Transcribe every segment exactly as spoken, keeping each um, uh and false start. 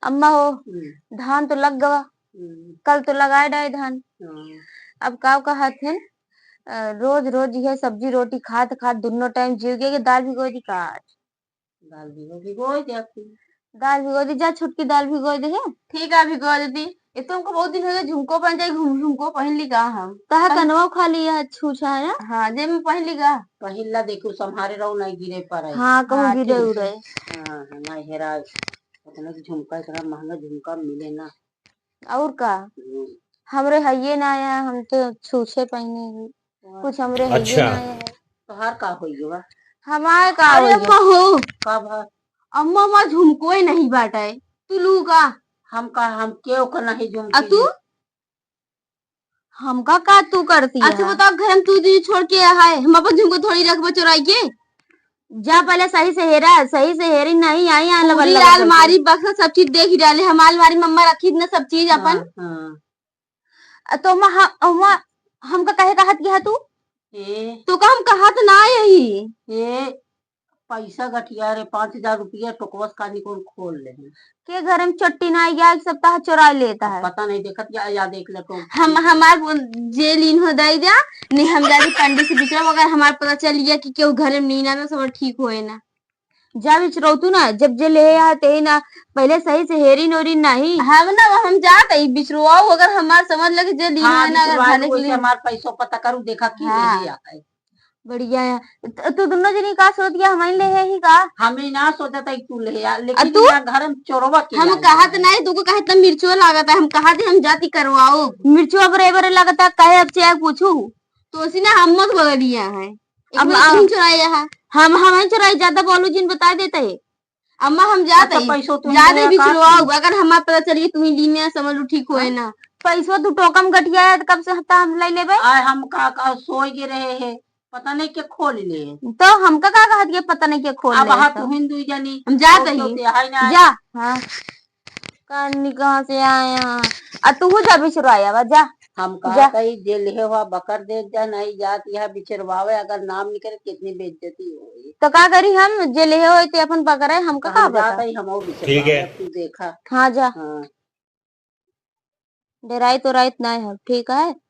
अम्मा हो, हम्म। धान तो लग गवा, हम्म। कल तो लगाए डाए धान। हाँ। अब का कहत हन, अ, रोज रोज यह सब्जी रोटी खात खात दुनो टाइम जीव गया कि दाल भिगो दी का आज। दाल भिगो, भिगो दे तू। दाल भिगो दी, जा छोटकी दाल भिगो दे है। ठीक है, भिगो देती। ये तो हमको बहुत दिन हो गए, झुमको पहन जाए, घुम-, झुमको पहन ली का हम? कहा पहन- कनवा खाली यह छूछा है ना? हाँ, जे में पहन ली का? पहिला देखो, संभारे रहो, नहीं गिरे पड़े। हाँ, कहूँ हाँ, गिरे ठीक है। उरे। हाँ, हाँ, नहीं हेरा, उतना की झुमका, इतना महंगा झुमका मिले ना। और का? हम्म। हमरे हइये ना आया, हम तो छूछे पहने ही। हाँ। कुछ हमरे हइये अच्छा। ना आया है। तोहार का होई गवा? हमार का अरे होई अम्मा गवा? हो। का भा? अम्मा, हमार झुमको ही नहीं बाटे। तू लू का? हम का, हम केहू का नहीं झुमकी आ तू? ले। हमका का तू करती अच्छा है? बताओ, घर में तू दी छोड़ के आया है, हम अपन झुमको थोड़ी रखबो चुराई के। जा पहले सही से हेरा, सही से हेरी नहीं आई, यहाँ लबल पूरी लबल करके। अलमारी बक्सा सब चीज देख ही डाले, हम अलमारी में अम्मा रखी न सब चीज अपन। हाँ, हाँ। अ, तो अम्मा, ह-, अम्मा, हमका कहे कहत गया तू? ए। तो का हम कहत ना यही? ए, पैसा गठिया रे, पाँच हजार रुपया टोकवस कानी कौन खोल ले हैं। के घर में चट्टी ना आई गया, एक सप्ताह चुरा लेता अब है। पता नहीं, देखत या, या देख ले तो। हम, हमार बोल, जे लीन हो दई जा, नहीं हम जाके पंडित से बिचरा, अगर हमार पता चल गया कि केहू घर में नहीं ना, तो सब ठीक होए ना। जा बिचरौतू ना, जब जे ले आ, ते ना, पहले सही से हेरी नोरी नहीं। हम ना, हम जात ही बिचरवाऊ, अगर हमार समझ लगे जे लीन हाँ, है ना, अगर बिचरवा घर लो, के वैसे लिए। हमार पैसों पता करू, देखा की हाँ। ले आता है। बढ़िया है। त-, तू दुनो जनी का सोच गया, हमारे ले है ही का? हम ही ना सोचा था कि तू ले आ, आ लेकिन तू? यहाँ घर में चोरवा के हम आई कहत है। नहीं, तुमको कहे त मिर्चो लागत है, हम कहत ही हम जाती करवाओ। मिर्चो बरे बरे लागत है, कहे अब से आग पूछू। तो उसी ने हम मत बगलिया है। एक अब बार आ-, तुम चुराया है। हम, हम ही चुराई, ज्यादा बोलू जिन बता देते हैं। अम्मा हम जात अच्छा, ही, पैसो तुम जात ले ही आ का? बिचरवाओ, अगर हमार पता चलिए तुम ही लीन है, समझ लो ठीक होए हाँ? ना। पैसो तू टोकम गठिया है, तो कब से हत्ता हम ले लेबे? आय हम का, का सोए के रहे हैं। पता नहीं के खोल ले। तो हमका का कहत के पता नहीं के खोल अब ले हाँ तो। तू हिंदू जानी, हम जात तो ही। क्यों ते हाय ना जा। हाँ। कानी कहाँ से आए हैं? आ तू जा बिचरवाया बा, जा। हम जा। कहा कही जे लेहे हुआ बकर दे जा, नहीं जात यहाँ बिचरवावे, अगर नाम निकले कितनी बेइज्जती होई। तो का करी हम, जे लेहे होए ते अपन पकड़े, हमका तो का हम जात पता? ही हम और बिचरवावे, ठीक है। अब तू देखा। हाँ जा। हाँ। डेराइत ओराइत नाय हो, ठीक है?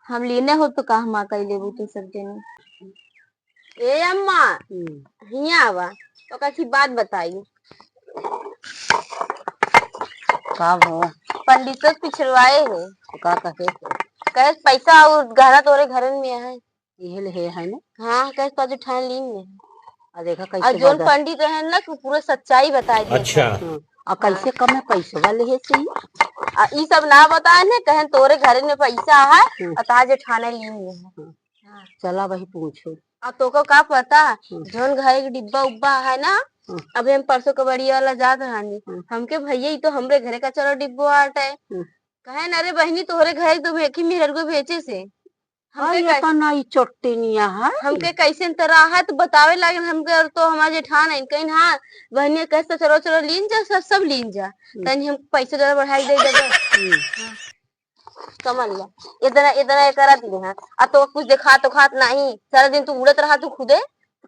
हम लीने हो तो का हमा कई लेबू तू सब जनी। ए अम्मा, हम्म। हियाँ आवा, तो कैसी बात बताई। का हो? पंडित से पिछलवाए है। तो का कहे? कहे पैसा और गहना तोरे घरन में है। इहे ले हे है ना? हाँ, कैसे तो आज ठान ली ने। आ देखा आ कैसे जोन बदल पंडित रहे ना कि पूरा सच्चाई बताई दिया अच्छा। था। हम्म। आ कैसे हाँ। कम है पैसवा ले हे से? आ ई सब ना बताए ने, कहें तोरे घरे में पैसा है, हम्म। आ ताजे ठाने ली ने। हम्म। हाँ। चला वही पूछो। आ तोको का पता, हम्म। जोन घरे के डिब्बा उब्बा है ना, हम्म। अभी हम परसों कबड़िया वाला जात रहनी, हम्म। हमके भैया ई तो हमरे घरे का चलो डिब्बो आटे। हम्म। कहे न, "अरे बहिनी, तोहरे घरे तो एक ही मेहर को बेचे से।" हमके हाँ, ये कै-, तो ना, ई चोट्टिनिया है। हमके कैसे न तरह है, तो बतावे लागल हमके, और तो हमार जेठान है, कहीं, "हाँ, बहनिया, कैसे चलो, चलो, लीन जा, सब, सब लीन जा।" हम्म। तनी हम पैसे जरा बढ़ाई दे देबे। हम्म। हाँ। कमलिया, इतना, इतना ये करा दी है, आ तो कुछ देखा तो खात नहीं, सारा दिन तू उड़त रहा तू खुदे।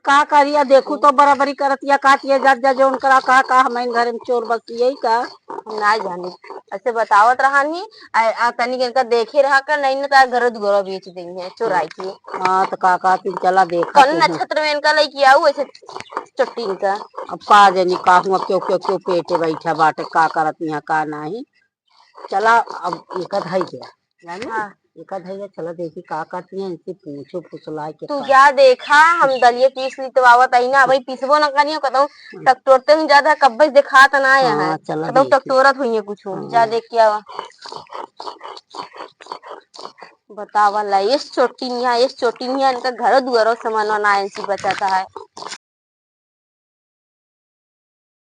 का करिया, देखू तो बराबरी करत या, का किया जात जा, जो उनकरा का, का हमारे घर में चोर बस यही का? हम ना जानी, ऐसे बतावत रहनी, आ, आ तनिक इनका देखे रहा कर, नहीं ना तो घर दुआरा बेच देंगे चोराई के। हाँ, तो का, का, तुम चला देखा कौन तू। नक्षत्र में इनका लइकी आऊ ऐसे चट्टी इनका। अब का जानी का हुआ, क्यों, क्यों, क्यों पेटे बैठा बाटे, का करत यहाँ, का नहीं। चला, अब एका धाई गया, जानी? हाँ। एका धाई गया, चला देखी का करती हैं, इनसे पूछो, फुसलाए के तू का। जा देखा, हम दलिया पीस ली तो आवत आई ना, अबही पीसबो ना करियो, कतहूँ हम्म। टकटोरते हुई ज्यादा, कब्बे से देखात ना आया हाँ, है। चला कतहूँ देखी। टकटोरत हुई है कुछ, हाँ। जा देख के आवा। बतावा ला, इस चोटी निया, इस चोटी निया, इनका घरो दुआरो सामान ना इनसे बचाता है।